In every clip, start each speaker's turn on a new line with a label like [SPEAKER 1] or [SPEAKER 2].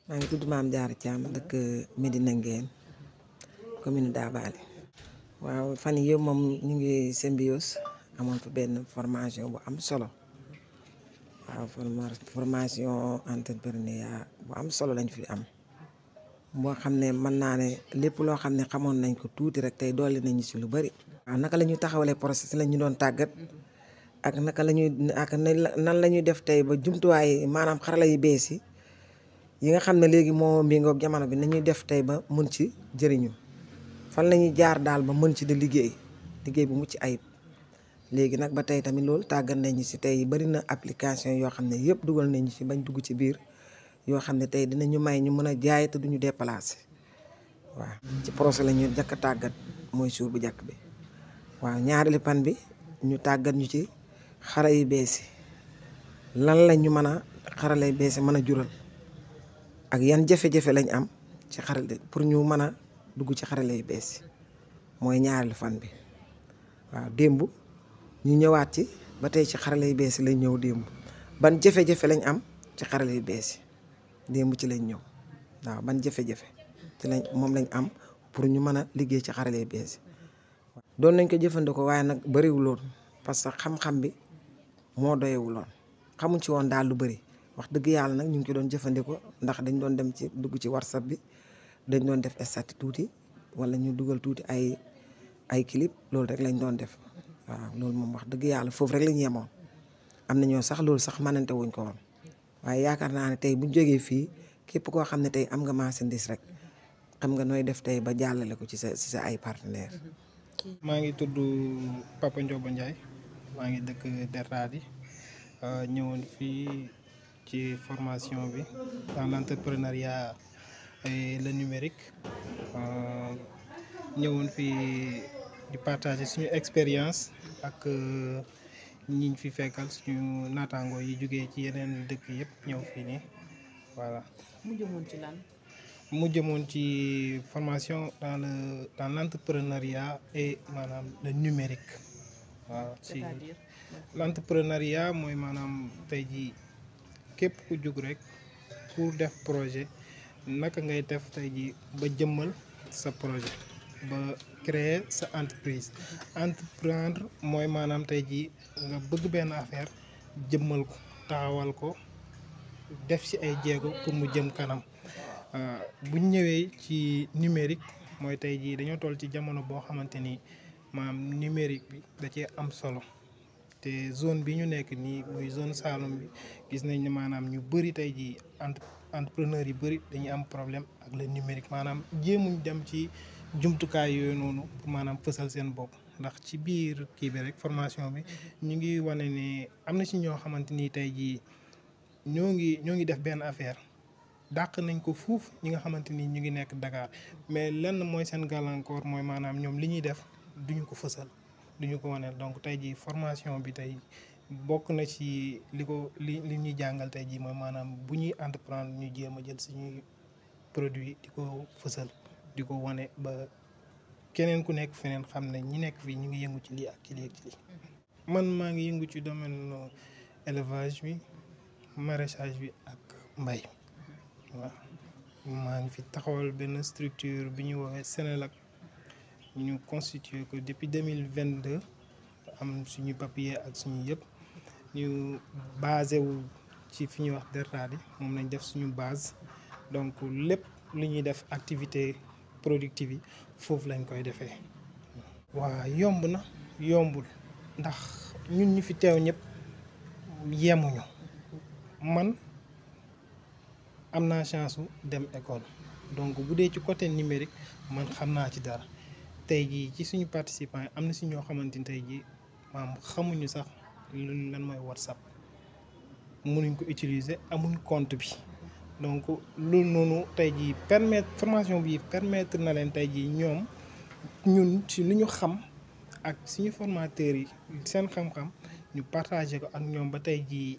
[SPEAKER 1] maa ngi tudd Maam Diarra Thiam dëkk Medina Nguène commune Dabali. waaw fan yii yëpp moom ñu ngi Symbiose amoon fa benn formation bu am solo waaw formation entrepreneuriat bu am solo lañ fi am boo xam ne mën naa ne lépp loo xam ne xamoon nañ ko tuuti rek tey dolli nañu si lu bari. waaw naka la ñuy taxawalee process la ñu doon tàggat ak naka la ñuy ak nan la ñuy def tey ba jumtuwaay maanaam xarala yu bees yi nga xam ne léegi moo méngoog jamono bi nañuy def tey ba mën ci jëriñu fan la ñuy jaar daal ba mën ci di liggéey bu mucc ayib. léegi nag ba tey tamit loolu tàggat nañu si tey bari na application yoo xam ne yëpp dugal nañu ci bañ dugg ci biir yoo xam ne tey dinañu may ñu mën a jaay te duñu déplacé. waaw ci procès la ñu jëkk a tàggat mooy suur bu jàkk bi. waaw ñaareelu pan bi ñu tàggat ñu ci xara yu bees yi lan la ñu mën a xarala yu bees yi mën a jural ak yan jafe-jafe lañ am ci xarale pour ñu mën a dugg ci xarale yu bees yi mooy ñaareelu fan bi. waaw démb ñu ñëwaat ci ba tey ci xarale yu bees yi lañ ñëw démb ban jafe-jafe lañ am ci xarale yu bees yi démb ci lañ ñëw. waaw ban jafe-jafe ci moom lañ am pour ñu mën a liggéey ci xarale yu bees yi. doon nañ ko jëfandikoo waaye nag bëriwuloon parce que xam-xam bi moo doyewuloon xamuñ ci woon daal lu bëri. wax dëgg yàlla nag ñu ngi ci doon jëfandikoo ndax dañ doon dem ci dugg ci WhatsApp bi dañ doon def statut tuuti wala ñu dugal tuuti ay clip loolu rek lañ doon def. waaw loolu moom wax dëgg yàlla foofu rek lañ yemoon am na ñoo sax loolu sax mënante wuñ ko woon waaye yaakaar naa ne tey buñ jógee fii képp koo xam ne tey am nga marchandise rek xam nga nooy def tey ba jàllale ko ci sa ay partenaires.
[SPEAKER 2] maa ngi tudd Papa Ndiobo Ndiaye maa ngi dëkk Derklady ñëwoon fii ci formation bi dans l'entrepreneuriat et le numérique ñëwoon fii di partager suñu expérience ak ñiñ fi fekkal suñu naataangoo yi jógee ci yeneen dëkk yëpp ñëw fii nii voilà.
[SPEAKER 3] mu jëmoon ci lan.
[SPEAKER 2] mu jëmoon ci formation dans l'entrepreneuriat et maanaam le numérique. waaw ci l'entrepreneuriat mooy maanaam tey jii képp ku jug rek pour def projet naka ngay def tey jii ba jëmmal sa projet ba créer sa entreprise. entreprendre mooy maanaam tey jii nga bëgg benn affaire jëmmal ko taxawal ko def ci ay jéego pour mu jëm kanam. buñ ñëwee ci numérique mooy tey jii dañoo toll ci jamono boo xamante ni maanaam numérique bi da cee am solo te zone bi ñu nekk nii muy zone Saloum bi gis nañ ne maanaam ñu bëri tey jii entrepreneur yi bëri dañuy am problème ak le numérique maanaam jéemuñ dem ci jumtukaay yooyu noonu pour maanaam fësal seen bopp. ndax ci biir kii bi rek formation bi ñu ngi wane ne am na ci ñoo xamante ni tey jii ñoo ngi def benn affaire dàq nañ ko fuuf ñi nga xamante ni ñu ngi nekk Dakar mais lenn mooy seen gàllankoor mooy maanaam ñoom li ñuy def duñu ko fësal duñu ko wane. donc tey jii formation bi tey bokk na ci li ñuy jàngal tey jii mooy maanaam bu ñuy entreprendre ñu jéem a jël suñuy produit di ko fësal di ko wane ba keneen ku nekk feneen xam ne ñi nekk fii ñu ngi yëngu ci lii ak ci lii ak ci lii. man maa ngi yëngu ci domaine élevage bi maraîchage bi ak mbay. waaw maa ngi fi taxawal benn structure bi ñuy woowee Senelec ñu constitué ko depuis 2022 am suñu papier ak suñu yëpp ñu basé wu ci fi ñuy wax Derklady moom lañ def suñu base donc lépp li ñuy def activité productive yi foofu lañ koy defee. waa yomb na yombul ndax ñun ñu fi teew ñëpp yemuñu man am naa chance su dem école donc bu dee ci côté numérique man xam naa ci dara tey jii ci suñu participants yi am na si ñoo xamante ni tey jii maam xamuñu sax lan mooy WhatsApp mënuñ ko utiliser amuñ compte bi donc loolu noonu tey jii formation bi permettre na leen tey jii ñoom ñun ci li ñu xam ak suñu formateurs yi seen xam-xam ñu partagé ko ak ñoom ba tey jii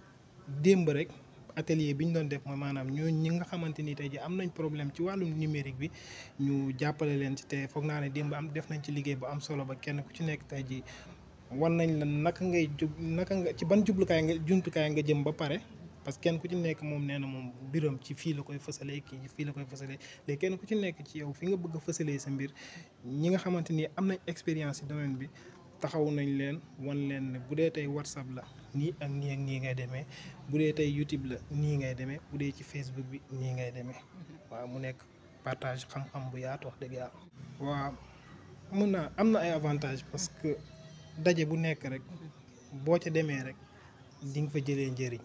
[SPEAKER 2] démb rek. atelier bi ñu doon def mooy maanaam ñi nga xamante ni tey ji am nañ problème ci wàllum numérique bi ñu jàppale leen ci te foog naa ne démb def nañ ci liggéey bu am solo ba kenn ku ci nekk tey ji wan nañ la naka nga ci ban jumtukaay nga jëm ba pare parce que kenn ku ci nekk moom nee na moom mbiram ci fii la koy fësalee kii fii la koy fësalee léegi kenn ku ci nekk ci yow fi nga bëgg a fësalee sa mbir ñi nga xamante ni am nañ expérience ci domaine bi taxaw nañ leen wan leen ne bu dee tey WhatsApp la nii ak nii ak nii ngay demee bu dee tey YouTube la nii ngay demee bu dee ci Facebook bi nii ngay demee waaw mu nekk partage xam-xam bu yaatu wax dëgg yàlla. waaw mën naa am na ay avantages parce que daje bu nekk rek boo ca demee rek di nga fa jëlee njëriñ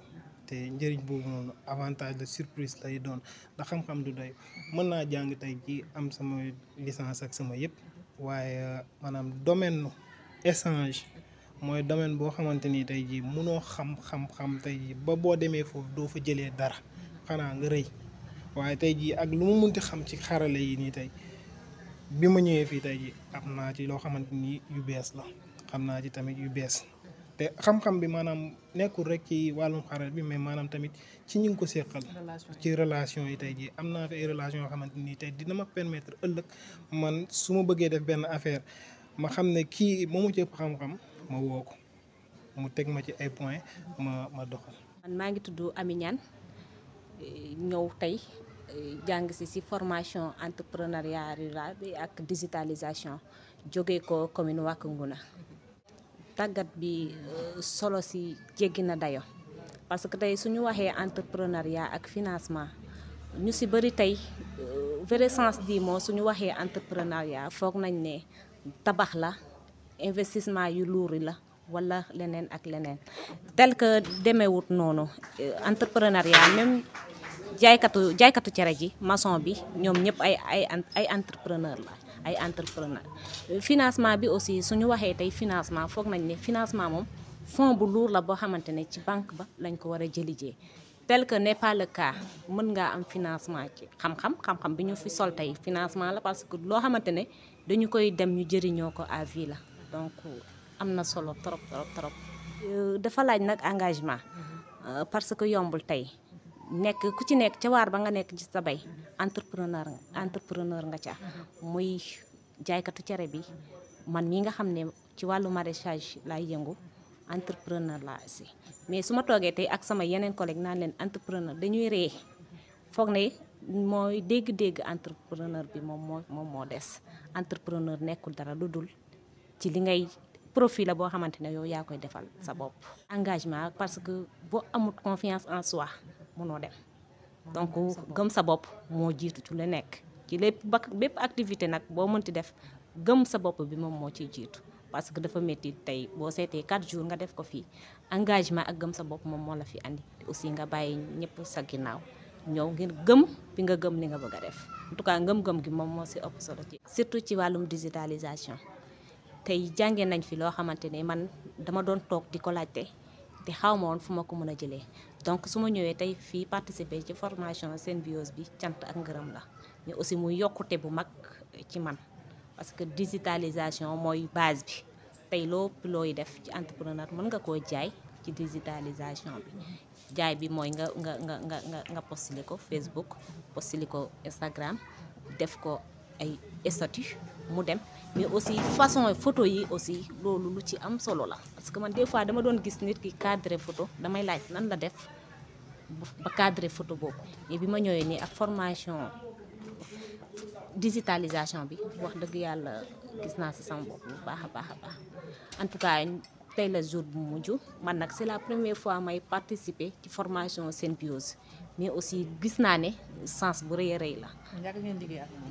[SPEAKER 2] te njëriñ boobu noonu avantage de surprise lay doon ndax xam-xam du doy mën naa jàng tey ji am sama licence ak sama yëpp waaye maanaam domaine échange mooy domaine boo xamante ni tey jii mënoo xam tey jii ba boo demee foofu doo fa jëlee dara xanaa nga rëy waaye tey jii ak lu mu munti xam ci xarale yi nii tey bi ma ñëwee fii tey jii am naa ci loo xamante ni yu bees la xam naa ci tamit yu bees te xam-xam bi maanaam nekkul rek ci wàllum xarale bi mais maanaam tamit ci ñu ngi ko seqal ci relation yi tey jii am naa fi ay relation yoo xamante ni tey dina ma permettre ëllëg man su ma bëggee def benn affaire ma xam ne kii moomu ci ëpp xam-xam ma woo ko mu teg ma ci ay point ma doxal.
[SPEAKER 3] man maa ngi tudd Amy Niane ñëw tey jàng si formation entrepreneuriat rural bi ak digitalisation jóge ko commune Wack Ngouna tàggat bi solo si jéggi na dayo parce que tey suñu waxee entrepreneuriat ak financement ñu si bëri tey vrai sens di moo suñu waxee entrepreneuriat foog nañ ne tabax la investissement yu luuri la wala leneen ak leneen tel que demeewut noonu entrepreneuriat même jaaykatu cere ji maçon bi ñoom ñëpp ay entrepreneur la ay entrepreneur financement bi aussi suñu waxee tey financement foog nañ ne financement moom fonds bu lourd la boo xamante ne ci banque ba lañ ko war a jëlijee tel que n'est pas le cas mën ngaa am financement ci xam-xam bi ñu fi sol tey financement la parce que loo xamante ne dañu koy dem ñu jëriñoo ko à vie la donc am na solo trop dafa laaj nag engagement parce que yombul tey nekk ku ci nekk ca waar ba nga nekk ci sa bay entrepreneur nga ca muy jaaykatu cere bi man mii nga xam ne ci wàllu maraîchage laay yëngu entrepreneur laa aussi mais su ma toogee tey ak sama yeneen collègue naan leen entrepreneur dañuy ree foog ne mooy dégg-dégg entrepreneur bi moom moo des entrepreneur nekkul dara lu dul ci li ngay profil la boo xamante ne yow yaa koy defal sa bopp engagement parce que boo amul confiance en soi mënoo dem donc gëm sa bopp moo jiitu ci lu nekk ci bépp activité nag boo mënti def gëm sa bopp bi moom moo ciy jiitu parce que dafa métti tey boo seetee 4 jours nga def ko fii engagement ak gëm sa bopp moom moo la fi andi aussi nga bàyyi ñëpp sa ginnaaw ñëw ngir gëm bi nga gëm li nga bëgg a def en tout cas ngëm-ngëm gi moom moo si ëpp solo ci surtout ci wàllum digitalisation tey jàngee nañ fi loo xamante ne man dama doon toog di ko laajte te xaw ma woon fu ma ko mën a jëlee donc su ma ñëwee tey fii participer ci formation Symbiose bi cant ak ngërëm la mais aussi muy yokkute bu mag ci man parce que digitalisation mooy base bi tey looy def ci entrepreneur mën nga koo jaay ci digitalisation bi jaay bi mooy nga postulé ko Facebook postulé ko Instagram def ko ay statut mu dem mais aussi façon photo yi aussi loolu lu ci am solo la parce que man des fois dama doon gis nit ki cadré photo damay laaj nan la def ba cadré photo boobu mais bi ma ñëwee nii ak formation digitalisation bi wax dëgg yàlla gis naa si sama bopp bu baax a baax en tout cas tey la jour bu mujj man nag c'est la première fois may participer ci formation Symbiose mais aussi gis naa ne sens bu rëy a rëy la.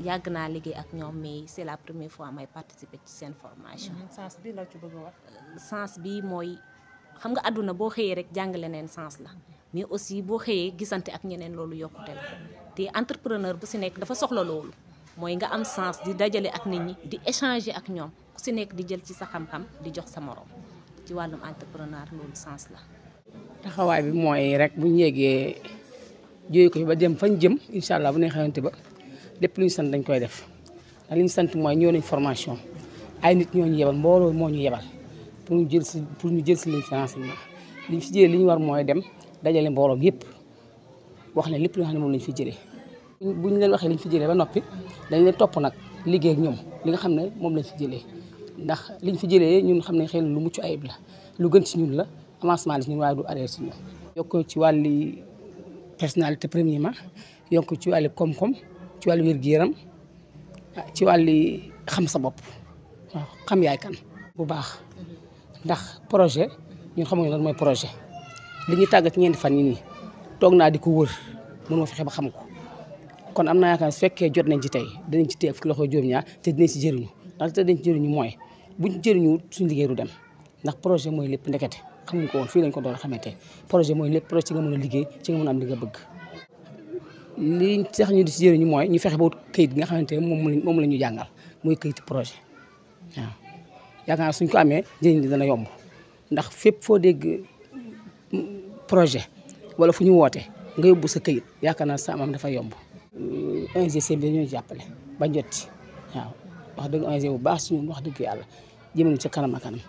[SPEAKER 3] yàgg naa liggéey ak ñoom mais c'est la première fois may participer ci seen formation.
[SPEAKER 4] sens bi la ci bëgg a wax.
[SPEAKER 3] sens bi mooy xam nga àdduna boo xëyee rek jàng leneen sens la mais aussi boo xëyee gisante ak ñeneen loolu yokkute la te entrepreneur bu si nekk dafa soxla loolu mooy nga am sens di dajale ak nit ñi di échanger ak ñoom ku si nekk di jël ci sa xam-xam di jox sa morom ci wàllum entrepreneur loolu sens la.
[SPEAKER 4] taxawaay bi mooy rek bu ñu yéegee jóoy ko ba dem fañ jëm incha allah bu ne xamante ba lépp lu ñu sant dañ koy def ndax li ñu sant mooy ñëw nañ formation ay nit ñoo ñu yebal mbooloo moo ñu yebal pour ñu jël si liñ fi renseignement liñ fi jëlee li ñu war mooy dem dajale mbooloom yëpp wax ne lépp li nga xam ne moom lañ fi jëlee. bu ñu leen waxee liñ fi jëlee ba noppi dañ leen topp nag liggéey ak ñoom li nga xam ne moom lañ fi jëlee ndax liñ fi jëlee ñun xam ne xëy na lu mucc ayib la lu gën ci ñun la avancement la ci ñun waaye du arrière ci ñun. yokk ci wàllu personnalité premièrement yokk ci wàllu koom-koom ci wàllu wér-gu-yaram ci wàllu xam sa bopp waaw xam yaay kan bu baax ndax projet ñun xamuñu lan mooy projet li ñuy tàggat ñeenti fan yi nii toog naa di ko wër mënoo fexe ba xam ko kon am naa yaakaar su fekkee jot nañ ci tey dinañ ci téye fukki loxo juróom-ñaar te dinañ ci jëriñu ndax te dinañ ci jëriñu mooy buñ jëriñu suñu liggéey du dem ndax projet mooy lépp ndekete xamuñ ko woon fii lañ ko doon xamante projet mooy lépp projet ci nga mën a liggéey ci nga mën a am li nga bëgg li tax ñu di ci jëriñu mooy ñu fexe ba wut këyit bi nga xamante ne moom la ñu jàngal muy këyitu projet waaw yaakaar naa suñ ko amee njëriñ li dana yomb ndax fépp foo dégg projet wala fu ñu woote nga yóbbu sa këyit yaakaar naa sa am dafa yomb ONG bi dañoo jàppale ba jot ci waaw wax dëgg ONG bu baax si ñun wax dëgg yàlla jëmale ca kanam ak kanam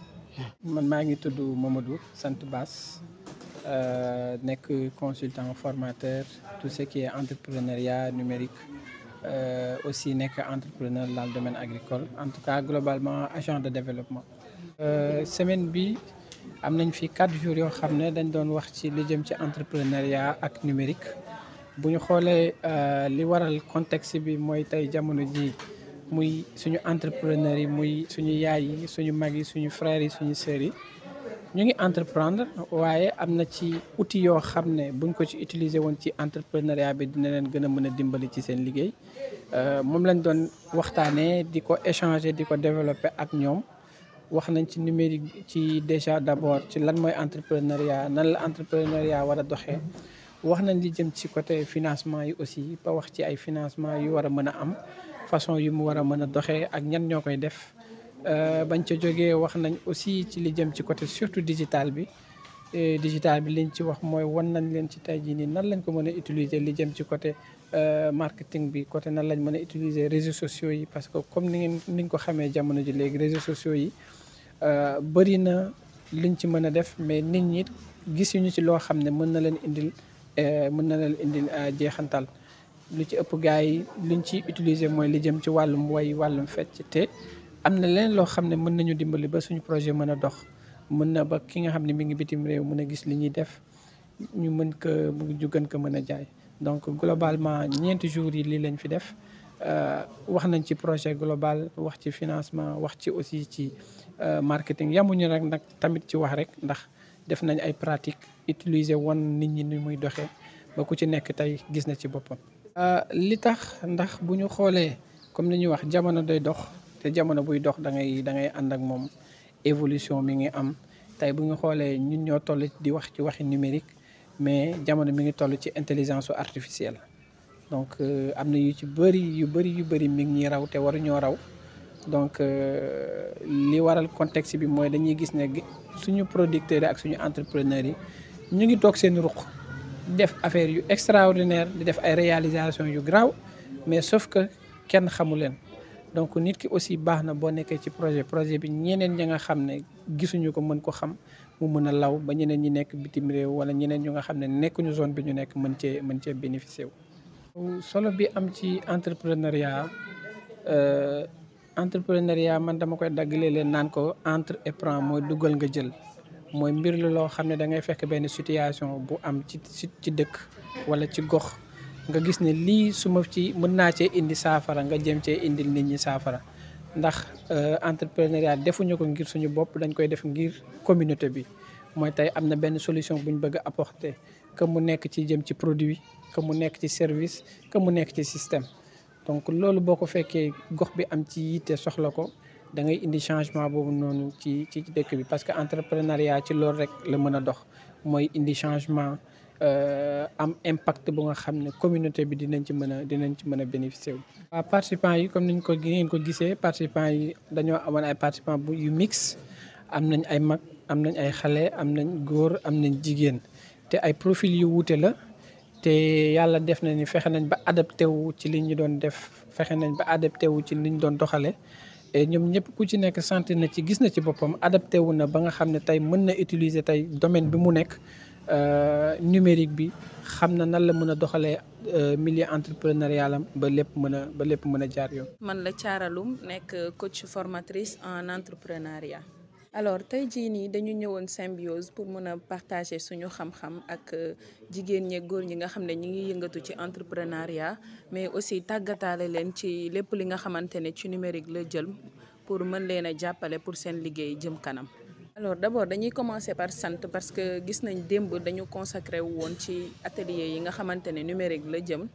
[SPEAKER 5] man maa ngi tudd Mamadou sant Bass nekk consultant formateur tout ce qui est entrepreneuriat numérique aussi nekk entrepreneur dans le domaine agricole en tout cas globalement agent de développement. Semaine bi am nañ fi 4 jours yoo xam ne dañ doon wax ci li jëm ci entrepreneuriat ak numérique bu ñu xoolee li waral contexte bi mooy tey jamono ji muy suñu entrepreneurs yi muy suñu yaay yi suñu mag yi suñu frères yi suñu sœurs yi ñu ngi entreprendre waaye am na ci outil yoo xam ne buñ ko ci utiliser woon ci entrepreneuriat bi dina leen gën a mën a dimbali ci seen liggéey moom lañ doon waxtaanee di ko échanger di ko développer ak ñoom wax nañ ci numérique ci déjà d'abord ci lan mooy entrepreneuriat nan la entrepreneuriat war a doxee wax nañ li jëm ci côté financement yi aussi ba wax ci ay financement yu war a mën a am façon yu mu war a mën a doxee ak ñan ñoo koy def bañ ca jógee wax nañ aussi ci li jëm ci côté surtout digital bi liñ ci wax mooy wan nañ leen ci tey jii nii nan lañ ko mën a utiliser li jëm ci côté marketing bi côté nan lañ mën a utiliser réseaux sociaux yi parce que comme niñ ko xamee jamono ji léegi réseaux sociaux yi bëri na liñ ci mën a def mais nit ñi gisuñu ci loo xam ne mën na leen indil jeexantal lu ci ëpp gars yi liñ ci utiliser mooy li jëm ci wàllum way wàllum fecc te am na leen loo xam ne mën nañu dimbali ba suñu projet mën a dox mën na ba ki nga xam ne mi ngi bitim réew mën a gis li ñuy def ñu gën ko mën a jaay donc globalement 4 jours yi lii lañ fi def wax nañ ci projet global wax ci financement wax ci aussi ci marketing yamuñu rek nag tamit ci wax rek ndax def nañ ay pratique utiliser woon nit ñi ni muy doxee ba ku ci nekk tey gis na ci boppam. li tax ndax bu ñu xoolee comme ni ñuy wax jamono day dox te jamono buy dox da ngay ànd ak moom évolution mi ngi am tey bu ñu xoolee ñun ñoo toll di wax ci waxi numérique mais jamono mi ngi toll ci intelligence artificielle donc am na yu bëri mi ngi ñuy raw te waruñoo raw donc li waral contexte bi mooy dañuy gis ne suñu producteurs yi ak suñu entrepreneurs yi ñu ngi toog seen ruq def affaire yu extraordinaire di def ay réalisation yu graw mais sauf que kenn xamu leen donc nit ki aussi baax na boo nekkee ci projet bi ñeneen ña nga xam ne gisuñu ko mën ko xam mu mën a law ba ñeneen ñi nekk bitim réew wala ñeneen ñu nga xam ne nekkuñu zone bi ñu nekk mën cee bénéficier wu. solo bi am ci entrepreneuriat man dama koy daggalee leen naan ko entre et prend mooy dugal nga jël mooy mbir la loo xam ne da ngay fekk benn situation bu am ci dëkk wala ci gox nga gis ne lii su ma ci mën naa cee indi saafara nga jëm cee indil nit ñi saafara ndax entrepreneuriat defuñu ko ngir suñu bopp dañ koy def ngir communauté bi mooy tey am na benn solution bu ñu bëgg a apporter que mu nekk ci jëm ci produit que mu nekk ci service que mu nekk ci système donc loolu boo ko fekkee gox bi am ci yitte soxla ko da ngay indi changement boobu noonu ci dëkk bi parce que entrepreneuriat ci loolu rek la mën a dox mooy indi changement am impact bu nga xam ne communauté bi dinañ ci mën a bénéficier wu. waaw participants yi comme ngeen ko gisee participants yi dañoo amoon ay participants yu mix am nañ ay mag am nañ ay xale am nañ góor am nañ jigéen te ay profil yu wuute la te yàlla def na ni fexe nañ ba adapté wu ci li ñu doon def fexe nañ ba adapté wu ci li ñu doon doxale et ñoom ñëpp ku ci nekk sentir na ci gis na ci boppam adapté wu na ba nga xam ne tey mën na utiliser tey domaine bi mu nekk numérique bi xam na nan la mën a doxalee milieu entrepreneurial am ba lépp mën a jaar yoon.
[SPEAKER 6] man la Thiara Loum nekk coach formatrice en entrepreneuriat. alors tey jii nii dañu ñëwoon Symbiose pour mën a partager suñu xam-xam ak jigéen ñi góor ñi nga xam ne ñi ngi yëngatu ci entrepreneuriat mais aussi tàggataale leen ci lépp li nga xamante ne ci numérique la jël pour mën leen a jàppale pour seen liggéey jëm kanam. alors d'abord dañuy commencer par sant parce que gis nañ démb dañu consacré wu woon ci atelier yi nga xamante ne numérique la jëm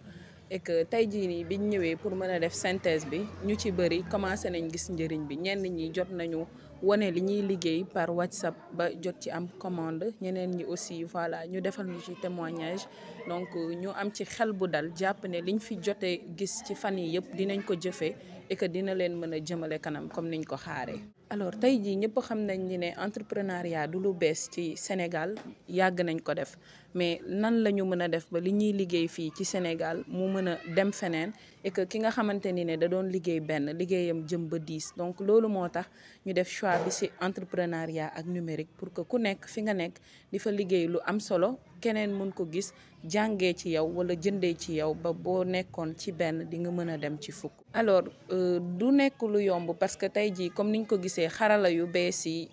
[SPEAKER 6] et que tey jii nii biñ ñëwee pour mën a def synthèse bi ñu ci bëri commencé nañ gis njëriñ bi ñenn ñi jot nañu wane li ñuy liggéey par WhatsApp ba jot ci am commande ñeneen ñi aussi voilà ñu defal ñu ci témoignage donc ñu am ci xel bu dal jàpp ne liñ fi jotee gis ci fan yi yëpp dinañ ko jëfee et que dina leen mën a jëmale kanam comme niñ ko xaaree. alors tey jii ñëpp xam nañ ni ne entrepreneuriat du lu bees ci Sénégal yàgg nañ ko def mais nan la ñu mën a def ba li ñuy liggéey fii ci Sénégal mu mën a dem feneen et que ki nga xamante ni ne da doon liggéey benn liggéeyam jëm ba 10 donc loolu moo tax ñu def choix bi ci entrepreneuriat ak numérique pour que ku nekk fi nga nekk di fa liggéey lu am solo keneen mun ko gis jàngee ci yow wala jëndee ci yow ba boo nekkoon ci benn di nga mën a dem ci fukk. alors du nekk lu yomb parce que tey jii comme niñ ko gisee xarala yu bees yi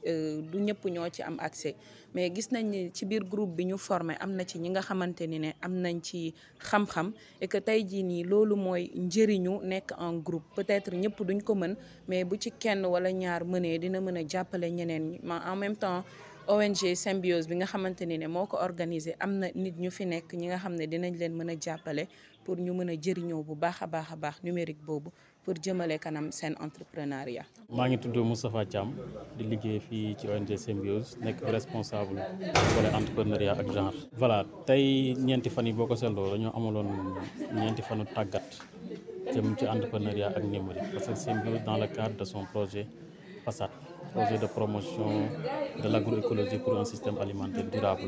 [SPEAKER 6] du ñëpp ñoo ci am accès mais gis nañ ni ci biir groupe bi ñu formé am na ci ñi nga xamante ni ne am nañ ci xam-xam et que tey jii nii loolu mooy njëriñu nekk en groupe peut-être ñëpp duñ ko mën mais bu ci kenn wala ñaar mënee dina mën a jàppale ñeneen ñi mais en même temps ONG Symbiose bi nga xamante ni ne moo ko organisé am na nit ñu fi nekk ñi nga xam ne dinañ leen mën a jàppale pour ñu mën a jëriñoo bu baax a baax numérique boobu pour jëmale kanam seen entrepreneuriat.
[SPEAKER 7] maa ngi tudd Moustapha Thiam di liggéey fii ci ONG Symbiose nekk responsable volet entrepreneuriat ak genre. voilà tey ñeenti fan yi boo ko seetloo dañoo amaloon ñeenti fanu tàggat jëm ci entrepreneuriat ak numérique parce que Symbiose dans le cadre de son projet PASSAT. projet de promotion de l'agroécologie pour un système alimentaire durable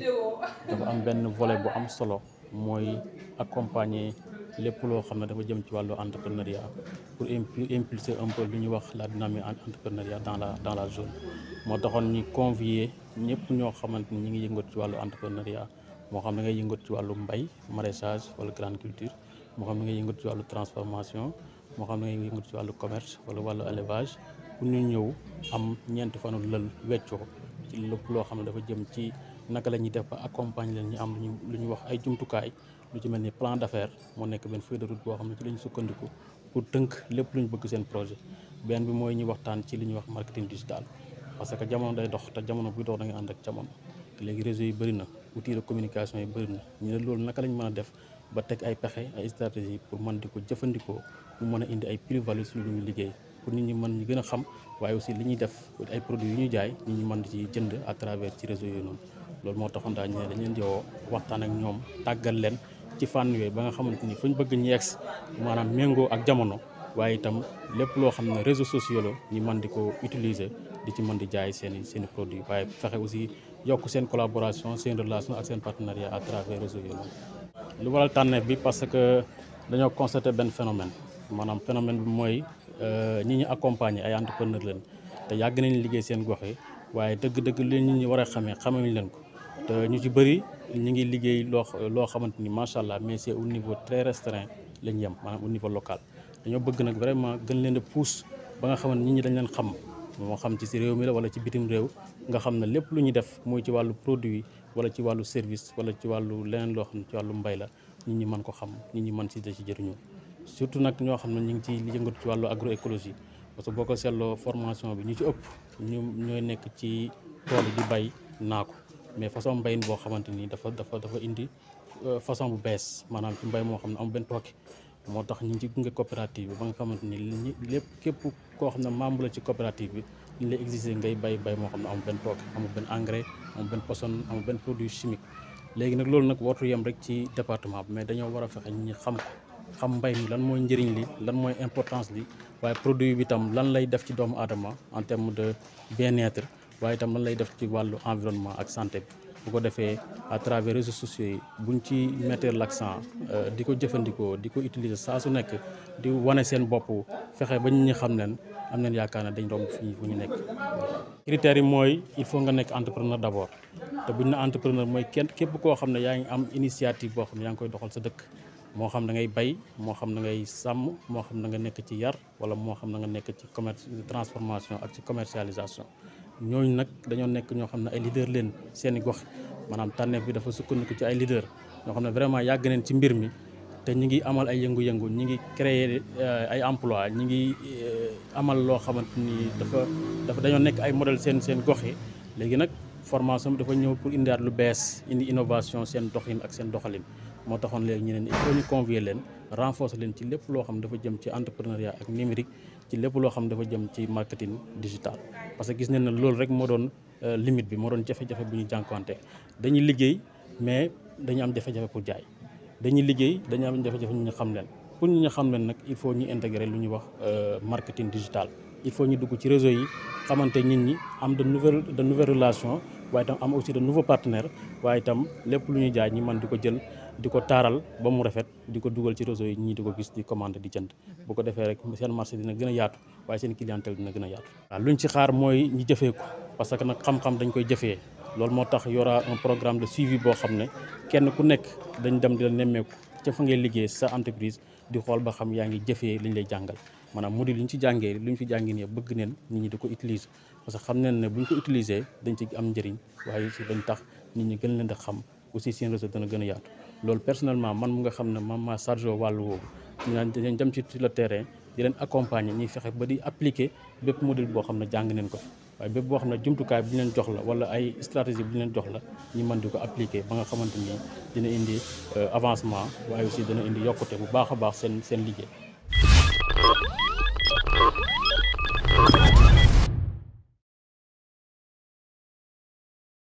[SPEAKER 7] dafa am benn volet bu am solo mooy accompagner lépp loo xam ne dafa jëm ci wàllu entrepreneuriat pour impulser un peu lu ñuy wax la dynamique entrepreneuriat dans la zone. moo taxoon ñu convier ñëpp ñoo xamante ni ñi ngi yëngatu ci wàllu entrepreneuriat moo xam ne ngay yëngatu ci wàllu mbay maraîchage wala grande culture moo xam ne ngay yëngatu ci wàllu transformation moo xam ne ngay yëngatu ci wàllu commerce wala wàllu élevage. pour ñu ñëw am ñeenti fanu lël weccoo ci lépp loo xam ne dafa jëm ci naka la ñuy def ba accompagner leen ñu am lu ñuy wax ay jumtukaay lu ci mel ni plan d'affaires moo nekk benn feuille de route boo xam ne ci la ñu sukkandiku pour tënk lépp lu ñu bëgg seen projet. benn bi mooy ñu waxtaan ci li ñuy wax marketing digital parce que jamono day dox te jamono buy dox da nga ànd ak jamono léegi réseau yi bëri na outils de communication yi bëri na ñu ne loolu naka lañ mën a def ba teg ay pexe ay stratégie pour mën di ko jëfandikoo mu mën a indi ay plus-value ci lu ñu liggéey. pour nit ñi mën ñu gën a xam waaye aussi li ñuy def ay produits yu ñuy jaay nit ñi mën di ci jënd à travers ci réseau yooyu noonu loolu moo taxoon daal ñu ne dañ leen di woo waxtaan ak ñoom tàggal leen ci fànn yooyu ba nga xamante ni fañ bëgg ñu yegg maanaam méngoo ak jamono waaye itam lépp loo xam ne réseaux sociaux la ñu mën di ko utiliser di ci mën di jaay seen i produits waaye fexe aussi yokk seen collaboration seen relation ak seen partenariat à travers réseau yooyu noonu. lu waral tànneef bi parce que dañoo constaté benn phénomène maanaam phénomène bi mooy ñi ñu accompagner ay entrepreneur leen te yàgg nañ liggéey seen gox yi waaye dëgg-dëgg li nit ñi war a xamee leen ko te ñu ci bëri ñu ngi liggéey loo xamante ni macha allah mais c'est au niveau très restreint lañ yem maanaam au niveau local. dañoo bëgg nag vraiment gën leen a pousse ba nga xamante nit ñi dañ leen xam moo xam ci si réew mi la wala ci bitim réew nga xam ne lépp lu ñu def muy ci wàllu produit wala ci wàllu service wala ci wàllu leneen loo xam ne ci wàllu mbay la nit ñi mën ko xam nit ñi mën si da ci jëriñu. surtout nag ñoo xam ne ñu ngi ci yëngatu ci wàllu agroécologie parce que boo ko seetloo formation bi ñu ci ëpp ñooy nekk ci tool di bay naako mais façon mbayin boo xamante ni dafa indi façon bu bees maanaam ci mbay moo xam ne amul benn tooke moo tax ñu ngi ci gunge coopérative bi ba nga xamante ni lépp képp koo xam ne membre la ci coopérative bi ñu lay exiger ngay bay moo xam ne amul benn tooke amul benn engrais amul benn poson amul benn produit chimique léegi nag loolu nag wartu yem rek ci département bi mais dañoo war a fexe ñi xam ko xam mbay mi lan mooy njëriñ li lan mooy importance li waaye produit bi tam lan lay def ci doomu aadama en terme de bien-être waaye itam lan lay def ci wàllu environnement ak santé bi bu ko defee à travers réseaux sociaux yi buñ ci mettre l'accent di ko jëfandikoo di ko utiliser saa su nekk di wane seen bopp fexe ba ñi xam leen am nañ yaakaar ne dañ romb fii fu ñu nekk. critères yi mooy il faut nga nekk entrepreneur d'abord te buñ na entrepreneur mooy képp koo xam ne yaa ngi am initiative boo xam ne yaa ngi koy doxal sa dëkk. moo xam da ngay bay moo xam da ngay sàmm moo xam da nga nekk ci yar wala moo xam da nga nekk ci commerce transformation ak ci commercialisation ñooñu nag dañoo nekk ñoo xam ne ay leader leen seeni gox maanaam tànneef bi dafa sukkandiku ci ay leader ñoo xam ne vraiment yàgg neen ci mbir mi te ñi ngi amal ay yëngu-yëngu ñi ngi créer ay emploi ñi ngi amal loo xamante ni dafa dañoo nekk ay modèle seen gox yi léegi nag formation bi dafa ñëw pour indiwaat lu bees indi innovation seen doxin ak seen doxalin moo taxoon léegi ñu ne il faut ñu convier leen renforcer leen ci lépp loo xam dafa jëm ci entrepreneuriat ak numérique ci lépp loo xam dafa jëm ci marketing digital parce que gis nañ ne loolu rek moo doon limite bi moo doon jafe-jafe bu ñu jànkuwante dañuy liggéey mais dañu am jafe-jafe pour jaay dañuy liggéey dañu am jafe-jafe ñu xam leen pour ñu xam leen nag il faut ñu intégrer lu ñuy wax marketing digital il faut ñu dugg ci réseau yi xamante nit ñi am de nouvelles relations waaye itam am aussi de nouveaux partenaires waaye itam lépp lu ñuy jaay ñi mën di ko jël di ko taaral ba mu rafet di ko dugal ci réseau yi ñii di ko gis di commande di jënd bu ko defee rek seen marché dina gën a yaatu waaye seen clientèle dina gën a yaatu. waaw luñ ci xaar mooy ñi jëfee ko parce que nag xam-xam dañ koy jëfee loolu moo tax y aura un programme de suivi boo xam ne kenn ku nekk dañ dem di la nemmeeku ca fa ngay liggéey sa entreprise di xool ba xam yaa ngi jëfee liñ lay jàngal maanaam module yi ñu ci jàngee lu ñu fi jàngee nii bëgg neen nit ñi di ko utiliser parce que xam nañ ne bu ñu ko utiliser dañ ci am njëriñ waaye si dañ tax nit ñi gën leen di xam aussi seen réseau dana gën a yaatu loolu personnellement man mu nga xam ne man maa chargé wàllu woowu dañ dem ci le terrain di leen accompagner ñuy fexe ba di appliquer bépp module boo xam ne jàng neen ko waaye bépp boo xam ne jumtukaay bi ñu leen jox la wala ay stratégie bi ñu leen jox la ñu mën di ko appliquer ba nga xamante ni dina indi avancement waaye aussi dana indi yokkute bu baax a baax seen liggéey